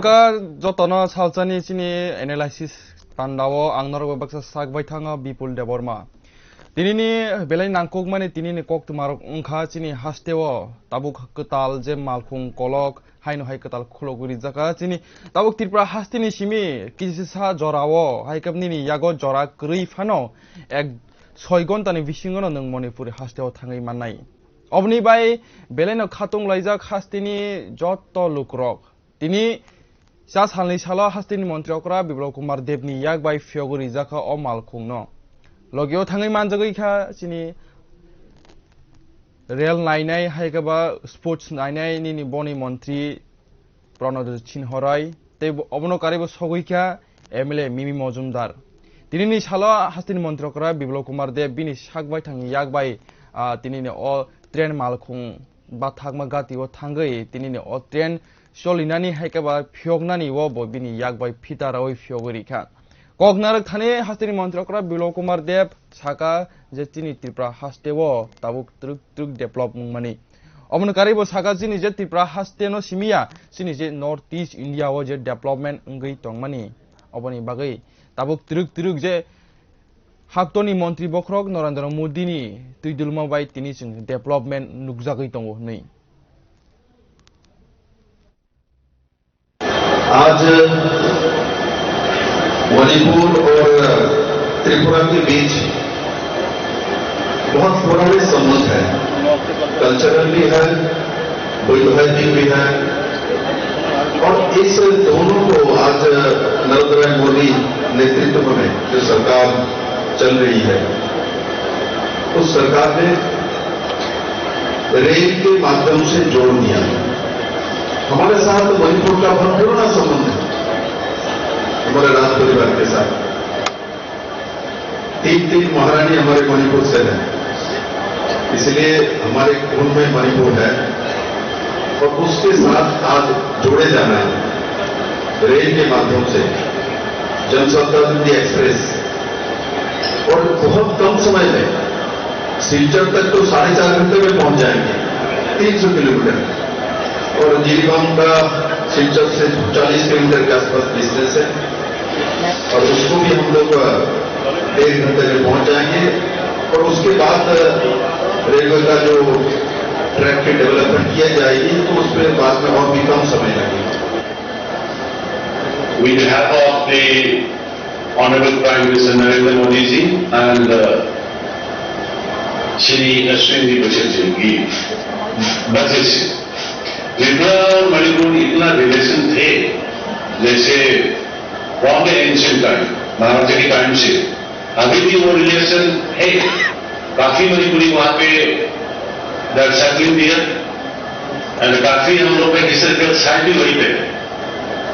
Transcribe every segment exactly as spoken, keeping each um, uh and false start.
Ka jotono salsani chini analysis pandao ang norok bai baksa sak bai thango Bipul Debbarma. Tinini belai nangkukmani tinini koktwmarok wngkha chini hasteo tabuk kwtal je malkhung kolok haino hai kwtal khulogwi rijaka chini tabuk Tripura hasteni simi kisisa jorao hai khe nini yago jora kwrwi phano ek soi gontani bisingono nwng Manipuri hasteo thangwi mannai. Oboni bai belaino khatung laijak hasteni jotto lukrok. Tini cha salni salo hasteni montri okra Biplab Kumar Debni yak bai phiyogwi rijak kha o malkhungno. Logio thangwi manjagwi kha chini rel nainai, hai khe ba sports nainai nini boni montri Pranod Sinhorai, tei bo-, obono karwi bo sogwi kha M L A Mimi Mojumdar. Tinini salo hasteni montri okra Biplab Kumar Deb bini sak bai thangni yak bai, ah, tinini o train malkhung bathakma gati o thangwi tinini o train cholinani hai khe ba phiyoknani o bo bini yak bai phita rawi phiyogwi rikha. Kok narwk thani hasteni montri okra Biplab Kumar Deb saka je chini Tripura hasteo tabuk twrwk twrwk develop wngmani. Obono karwi bo saka chini je Tripura hasteno simiya chini je North East India o je development wngwi tongmani. Oboni bagwi tabuk twrwk twrwk je haktoni montri bokhorok Narendra Modini twidulma bai tini chwng development nukjagwi tongo hwnwi. आज मणिपुर और त्रिपुरा के बीच बहुत पुराने संबंध है, कल्चरल भी है, वैवाहिक भी है। और इस दोनों को आज नरेंद्र मोदी नेतृत्व में जो सरकार चल रही है, उस सरकार ने रेल के माध्यम से जोड़ दिया। हमारे साथ मणिपुर का बहुत पुराना संबंध है, हमारे राज परिवार के साथ। तीन तीन महारानी हमारे मणिपुर से हैं, इसलिए हमारे खून में मणिपुर है और उसके साथ आज जोड़े जाना है रेल के माध्यम से, जनशताब्दी एक्सप्रेस। और बहुत कम समय में सिलचर तक तो साढ़े चार घंटे में पहुंच जाएंगे, तीन सौ किलोमीटर। और जिरीबाम का सिलचर से चालीस किलोमीटर के आसपास डिस्टेंस है, और उसको भी हम लोग, अ, डेढ़ घंटे में पहुंच जाएंगे। और उसके बाद, अ, रेलवे का जो ट्रैक की डेवलपमेंट किया जाएगी, तो उसमें बाद में और भी कम समय लगेगा। With behalf of the Honorable Prime Minister Narendra Modi ji and, uh, Shri Ashwini Vaishnaw ji, Vaishnaw ji, Tripura और मणिपुर इतना रिलेशन थे, जैसे from the ancient time, महाराजा के टाइम से अभी भी वो रिलेशन है। काफी मणिपुरी वहाँ पे दर्शक भी दिया। And काफी हम लोग का हिस्टोरिकल साइट भी वहीं पे है।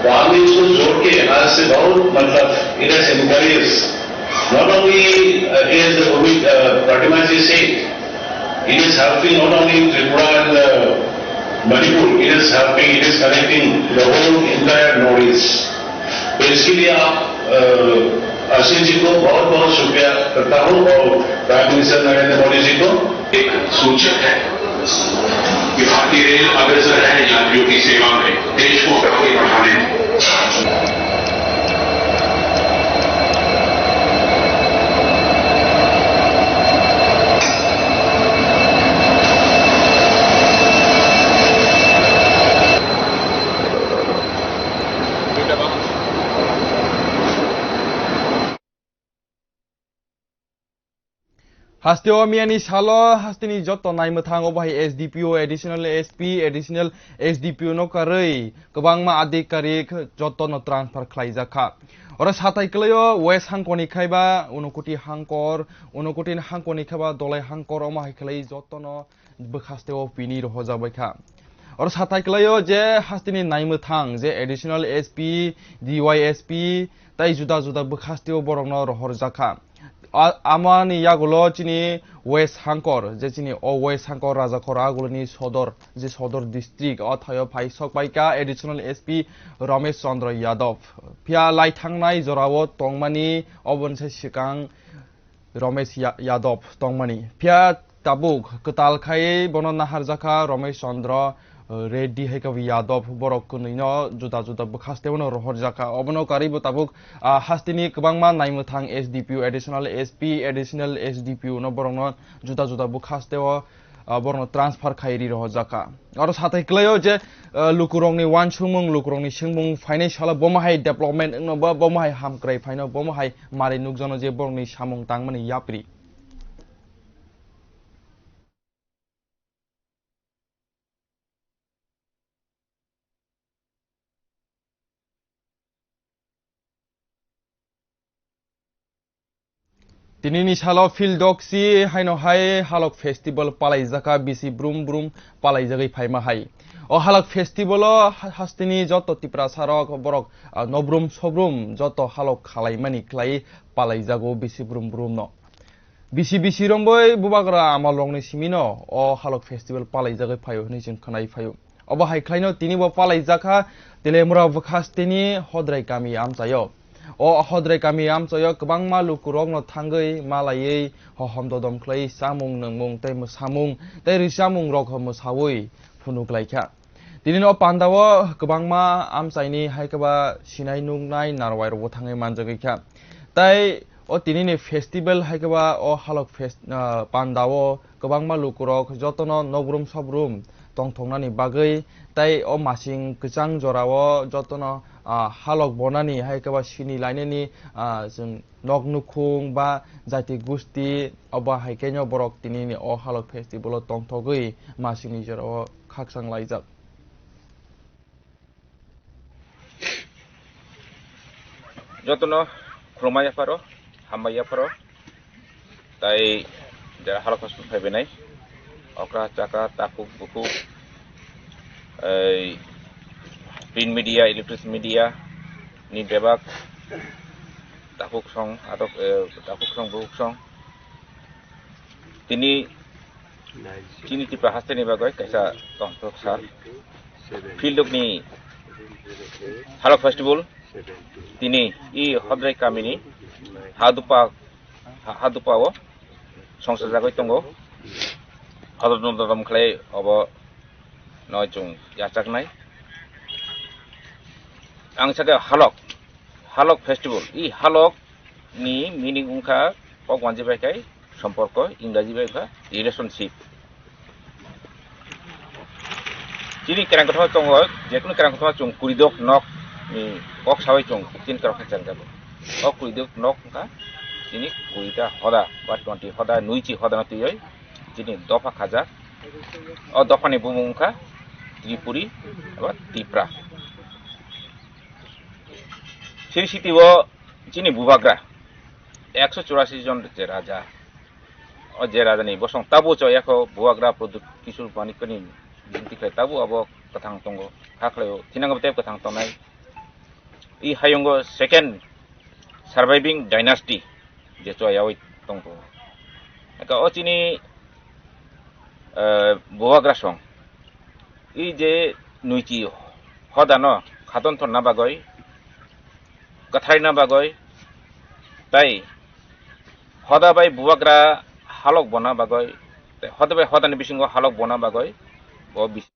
तो आपने इसको जोड़ के आज से बहुत, मतलब, it has encouraged not only, uh, as the Rohit, uh, Pratima ji said, it is helping not only in Tripura and, uh, Manipur, it is helping, it is connecting the whole entire Northeast. तो इसके लिए आप, अ, आशीष जी को बहुत बहुत शुक्रिया करता हूँ और प्राइम मिनिस्टर नरेंद्र मोदी जी को। एक सूचक है कि भारतीय रेल अग्रसर है यात्रियों की सेवा में, देश को आगे बढ़ाने में। Hasteo miyani salo hasteni jotto naimwthang obo hai S D P O, Additional S P, Additional S D P O no karwi kwbangma adhikarik jotto no transfer khlaijak kha. Oro sathai kwlaio West Hangkoni khaiba Unokoti Hangkor, Unokoti Hangkoni khaiba Dolai Hangkor omo hai khlai jotto no bwkhasteo pini rohorjak bai kha. Oro sathai kwlaio je hasteni naimwthang je Additional S P, D Y S P, tai juda juda bwkhasteo borokno rohorjak kha. A-, amani yagulo chini West Hangkor, je chini o West Hangkor Rajakhor aguloni sodor, je sodor district, o thaio phai sok pai kha Additional S P Ramesh Chandra Yadav. Phiya lai thangnai jorao tongmani oboni sai swkang Ramesh Ya-, Yadav tongmani. Phiya tabuk kwtal khai bono naharjakha Ramesh Chandra Reddy hai khe bo Yadav, borok kwnwi no juda juda bwkha steo no rohorjak kha. Obono karwi bo tabuk, ah, hasteni kwbangma naimwthang S D P O, Additional S P, Additional S D P O no borok no juda juda bwkha steo, ah, borok no transfer khai ri rohorjak kha. Aro sathai kwlaio je, ah, lukurokni uansukmung, lukurokni swngmung phainai salo bomo hai development wngno ba bomo hai hamkrai phaino, bomo hai mari nukjano je borokni samung tangmani yapri. Tinini salo Phil Doksi haino hai Halok Festival palaijak kha, bisi brum brum palaijagwi phaima hai. O Halok Festival o ha-, hasteni joto Tiprasa rok borok, ah, nobrum sobrum joto halok khalaimani khlai palaijago bisi brum brum no. Bisi bisi romwi bubagra amalrokni simino o Halok Festival palaijagwi phaio hwnwi chwng khwnai phaio. Obo hai khlaino tini bo palaijak kha Telemura bwkhasteni Hodrai kami amchaio. O Hodrai kami amchaio kwbangma lukurokno thangwi malaiwi hohom dodom khlai chamung nwngmung tei mwsamung tei rwchamung rok mwsawi phunuk lai kha. Tini no pandao kwbangma amchaini hai khe ba sinai nuknai narwai rokbo thangwi manjagwi kha. Tai o tinini festival hai khe ba o Halok fest-, ah, pandao kwbangma lukurok jotono nobrum sobrum tongthoknani bagwi tai o masing kwchang jorao jotono, ah, halok bonani hai khe ba sini lainani, ah, chwng nok nukhung ba jati gusti obo hai khe no borok tinini o Halok festival o tongthogwi masingni jorao khakchang laijak. Jotono khulumai yapharo, hambai yapharo, tai jara Halok Festival phaibainai, okra chaka, takhuk bukhuk, ei, print media, electronic media ni bebak takhuk song, atok, eh, takhuk song, bukhuk song, tini chini Tipra hasteni bagwi kaisa tongthok sal. Philokni Halok Festival tini i Hodrai kamini Hadupa, ha-, Hadupa o songsajagwi tongo. Hodor dodom khlai obo no chwng yachaknai. Ang sakhe Halok, Halok Festival, i Halok ni meaning wngkha kok wanji bai khai somporko, Ingraji bai wngkha relationship. Chini kerang kothoma tongo, jekunu kerang kothoma chwng kuridok nok ni kok sawi chwng tin kerok khe chang jago. O kuridok nok wngkha chini kurita hoda ba twenty hoda, nuichi hoda no twiwi chini dopha khajak. O dophani bumung wngkha Tripuri eba Tipra. Sri Siti o chini bubagra ekso churasi jon je raja, o je rajani bosong tabu choyakho bubagra Pradyut Kishore Manikani binti khlai tabu abo kwthang tongo, hakhlaio thinango tei kwthang tongnai. I hayungo second surviving dynasty je choyawi tongtongo. Eka o chini, eh, bubagra song i je nuichi hodano khaton thonna bagwi, kwtharina bagwi, tai hoda bai bubagra halok bona bagwi, tai hoda bai hodani bisingo halok bona bagwi bo bis-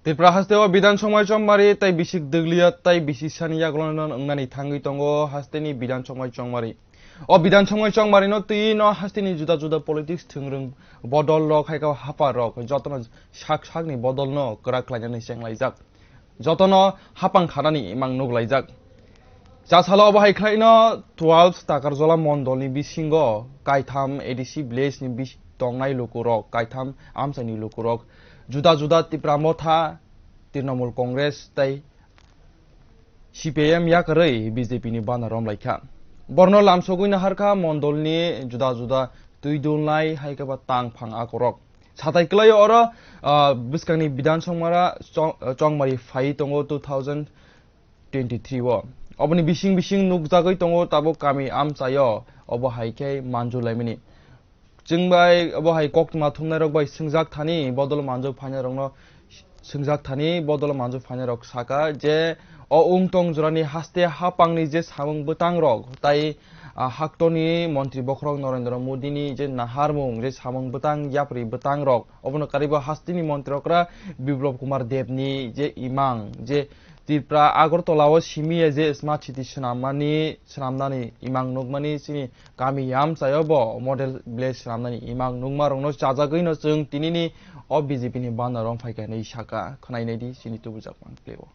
Tripura haste o Bidhan Songmai Chongmari tai bisik dwgliya tai bisi sani yagulo no wngnani thangwi tongo hasteni Bidhan Songmai Chongmari. O Bidhan Songmai Chongmari no twi no hasteni juda juda politics thwngrwng bodol rok hai khe hapar rok jotono sak sakni bodol no kwrak khlainani chenglaijak. Jotono hapang khanani imang nuglaijak. Chasalo obo hai khlaino twelve Takarjola mondolni bisingo kaitham A D C village ni bis-, tongnai lukurok, kaitham amchaini lukurok juda juda Tipra Motha, Trinamool Congress tei C P I M yakarwi B J P ni bana romlaikha. Borno lamsogwi naharkha mondolni juda juda twi dulnai hai khe ba tang phang akorok. Satai kwlaio oro, ah, bwskangni Bidhan Songmara chong-, chongmari phai tongo two thousand twenty-three o. Oboni bising bising nukjagwi tongo tabuk kami amchaio, obo hai khe manju laimani. Chwng bai obo hai koktwma thumnairok bai swngjak thani bodol manju phainairokno swngjak thani bodol manju phainairok saka je o wng tong jorani haste hapangni je samung bwtangrok tai ah, haktorni montri bokhorok Narendra Modini je naharmung, je samung bwtang, yapri bwtang rok, obono karibo hasteni montri okra Biplab Kumar Debni je imang, je Tripura Agartala o simi ya je smart city swnamani, swnamnani imang nukmani chini kami yamchayo bo model village swnamnani imang nukma rokno chajagwino chwng tinini o B J P ni banner rok phaikha hinwi saka. Khwnai naidi chini tubujak man play o.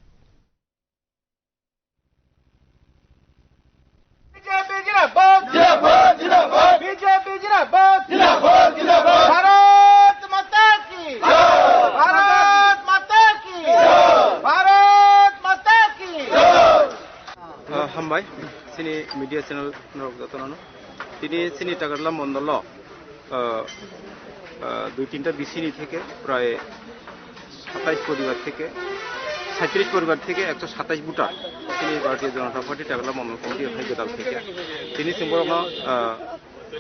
B J P जिंदाबाद! जिंदाबाद, जिंदाबाद! B J P जिंदाबाद! जिंदाबाद, जिंदाबाद! भारत माता की! जय! भारत माता की! जय! भारत माता की! जय! Ah, hambai, chini media channel norok jotono. Tini chini Takarla mondolo, ah, ah, dui tinta bisini theke prai satais poribar theke, saitris poribar theke ekso satais voter chini Bharatiya Janata Party Takarla mondol committee hai godal theke. Tini chwng borokno, ah,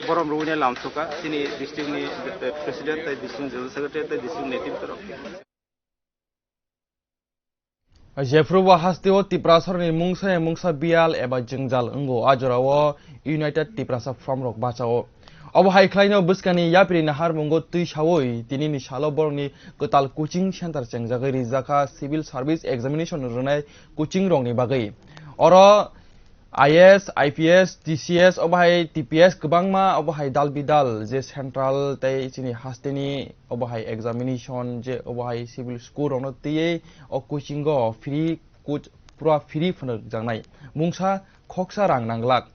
borom rwina lamsoka chini district ni, eh, president tei district general secretary tei district netrito rok. Jephru bo hasteo Tiprasarokni mungsa ya mungsa biyal eba jwngjal wngo, a jorao United Tiprasa Front rok bachao. Obo hai khlaino bwskangni yapri naharmungo twi saui tinini salo borokni kwtal coaching center chengjagwi rijakha civil service examination rwnai coaching rokni bagwi. Oro I A S, I P S, T C S, obo hai T P S kwbangma, obo hai dal bidal je central tei chini hasteni obo hai examination je obo hai civil school rokno twiwi o coaching o free coach pura free phunukjaknai. Mungsa khoksa rang nanglak.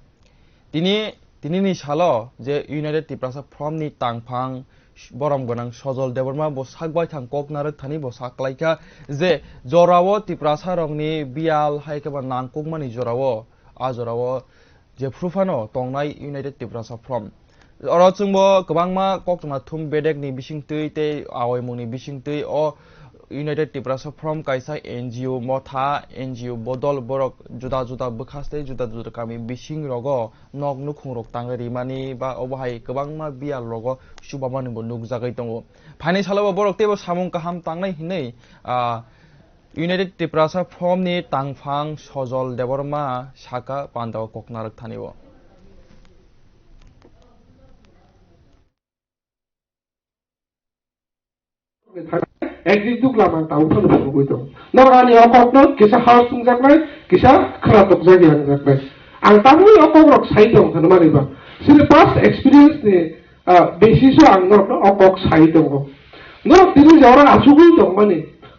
Tini, tinini salo je United Tiprasa Front ni tangphang borom gwnang Sojol Debbarma bo sak baithang kok narwk thani bo sak klaikha je jorao Tiprasa rokni biyal hai khe ba nangkukmani jorao, a jorao jephru phano tongnai United Tiprasa Front. Oro chwngbo kwbangma koktwma thum bedekni bisingtwi tei awaimungni bisingtwi o United Tiprasa Front kaisa N G O motha, N G O bodol borok juda juda bwkhas tei juda juda kami bising rogo nok nukhung rok tangwi rimani ba obo hai kwbangma biyal rogo chubamani bo nukjagwi tongo. Phaini salo bo borok teibo samung kaham tangnai hinwi, ah, United Tiprasa Front ni tangphang Sojol Debbarma saka panda o kok narwk thani o. Ekjik duk lama tau phano phunugwi tong. Norok ani o kokno kisa hao sungjaknai, kisa khwna tokjak yangjaknai. Ang tabukni o kokrok sai tong hwnmani ba. Chini past experience ni, ah, basis o ang norokno o kok sai tongo. Norok tini je oro achugwi tongmani,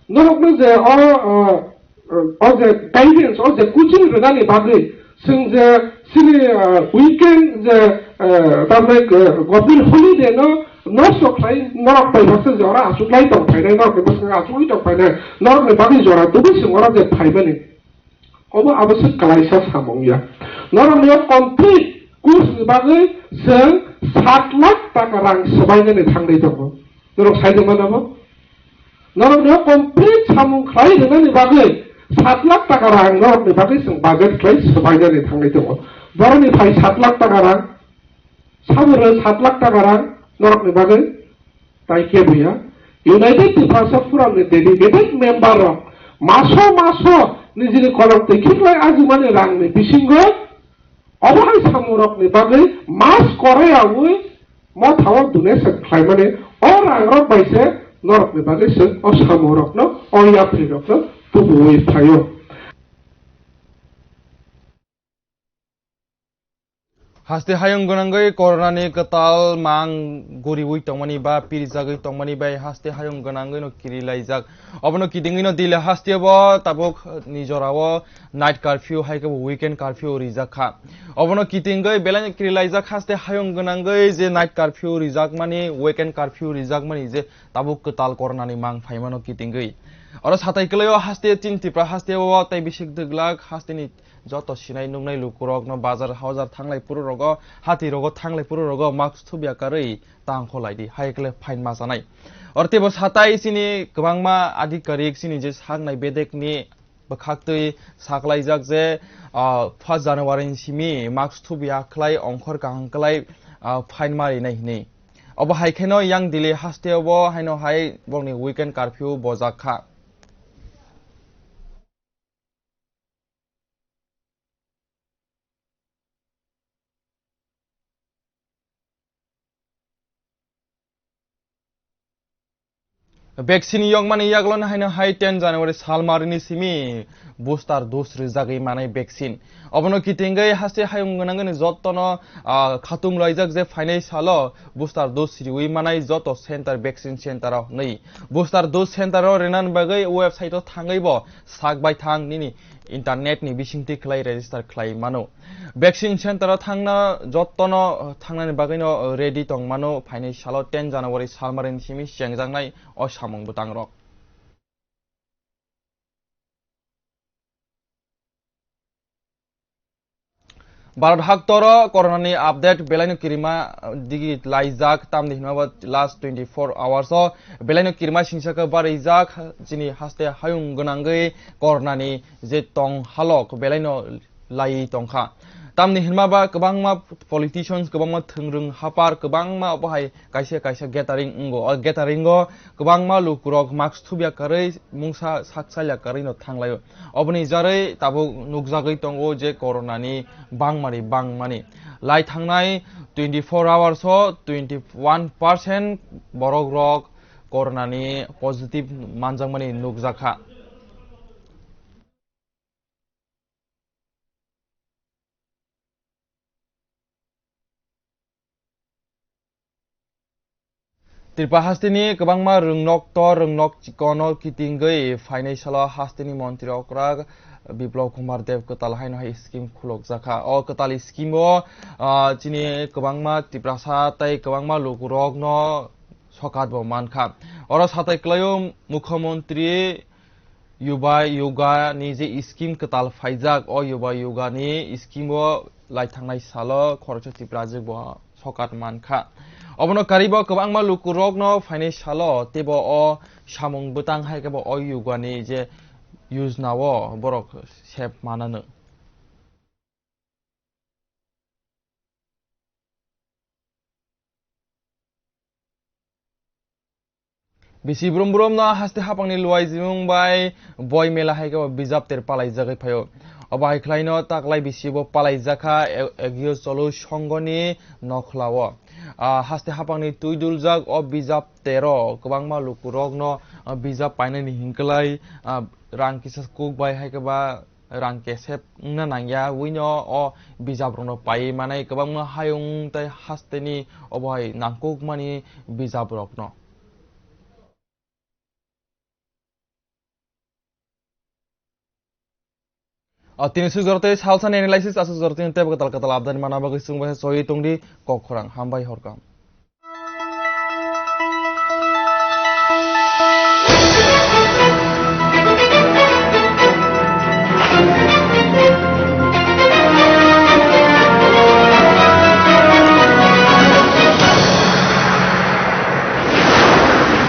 norokno je oro, ah, o je guidance, o je coaching rwnani bagwi chwng je chini, ah, weekend je, ah, tamni, ah, government holiday no nosto khlai norok bai baksa je oro achuklai tong phainai, norok bai baksa achugwi tong phainai, norokni bagwi jora tubui chwng oro je phaimani. Obo abo se klaisa samung ya. Norokni o complete course ni bagwi chwng sat lakh taka rang swbainani thangwi tongo. Norok sai tongmani abo? Norokni o complete samung khlai rwnani bagwi sat lakh taka rang norokni bagwi chwng budget khlai swbainani thangwi tongo. Borokni phai sat lakh taka rang, sabo rw sat lakh taka rang norokni bagwi tai kebo ya. United Tiprasa Forum ni dedicated member rok maso maso nijini kolok twi khiklai ajimani rangni bisingo obo hai samungrokni bagwi mas kwrwi awi mothao donation khlaimani o rangrok bai se norokni bagwi se o samungrokno, o yaprirokno tubuwi phaio. Haste hayung gwnangwi coronani kwtal mang guriwi tongmani ba pirijagwi tongmani bai haste hayung gwnangwino kirilaijak. Obono kitingwino Delhi hasteo bo tabuk ni jorao night curfew hai khe bo weekend curfew rijak kha. Obono kitingwi belai kirilaijak haste hayung gwnangwi je night curfew rijakmani, weekend curfew rijakmani je tabuk kwtal coronani mang phaimano kitingwi. Oro satai kwlaio haste chini Tripura hasteo tei bisik dwglak hasteni joto sinai nuknai lukurokno bazar hozar thanglai puru rogo, hati rogo thanglai puru rogo mask thubya karwi tangkho laidi, hai kle fine ma chanai. Oro teibo satai chini kwbangma adhikarik chini je saknai bedekni bwkhaktwi saklaijak je, ah, first January ni simi mask thubya khlai ongkhor kaham khlai, ah, fine ma rinai hinwi. Obo hai kheno yang Delhi hasteo bo haino hai borokni weekend curfew bojak kha. Vaccine yokmani yagulo haino hai ten January salmarini simi booster dose rijagwi manai vaccine. Obono kitingwi haste hayung gwnangni jottono, ah, khatung laijak je phainai salo booster dose riwi manai joto center, vaccine center o hwnwi. Booster dose center o rinani bagwi website o thangwi bo sak bai thang nini internet ni bisingtwi khlai register khlai mano. Vaccine center o thangna jottono thangnani bagwino ready tong mano, phainai salo ten January salmarini simi chengjaknai o samung bwtangrok. Bharat haktoro corona ni update belaino kirima digi laijak, tamni hinma ba last twenty-four hours o belaino kirima singsa khe barijak, chini haste hayung gwnangwi corona ni je tong halok belaino lai tongkha. Tamni hinma ba kwbangma politicians, kwbangma thwngrwng hapar, kwbangma obo hai kaisa kaisa gathering wngo. O gathering o kwbangma lukurok mask thubya karwi mungsa sak salya karwi no thanglaio. Oboni jarwi tabuk nukjagwi tongo je corona ni bangmani bangmani. Lai thangnai twenty-four hours o twenty-one percent borok rok corona ni positive manjakmani nukjakha. Tripura hasteni kwbangma rwngnokto rwngnok chikono kitingwi phainai salo hasteni montri okra Biplab Kumar Deb kwtal haino hai scheme khulokjakha. O kwtal scheme o, ah, chini kwbangma Tiprasa tei kwbangma lukurokno sokat bo mankha. Oro satai kwlaio Mukhyamantri Yuba Yoga ni je scheme kwtal phaijak, o Yuba Yoga ni scheme o lai thangnai salo khoroksa Tiprajwk bo sokat mankha. Obono karibo kwbangma lukurokno phainai salo teibo o samung bwtang hai khe bo o yoga ni je yojna o borok sep mananw. Bisi brum brum no haste hapangni luai jimung bai boi mela hai khe bo bijap ter palai jagwi phaio. Obo hai khlai no taklai bisi bo palai jakha e-, egio cholo songoni nokhla o. Ah, haste hapangni twi duljak o bijap tero kwbangma lukurok no, ah, bijap painani hinklai, ah, rang kisa kuk bai hai khe ba rang kesep wngna nangya, wino o bijap rokno paiwi manai kwbangma hayung tei hasteni obo hai nangkukmani bijap rokno. O tini suk jorotwi salsani analysis aswk jorotwi tei kwtal kwtal update mana bagwi chwng bai choi tongdi kok khorang hambai horkam.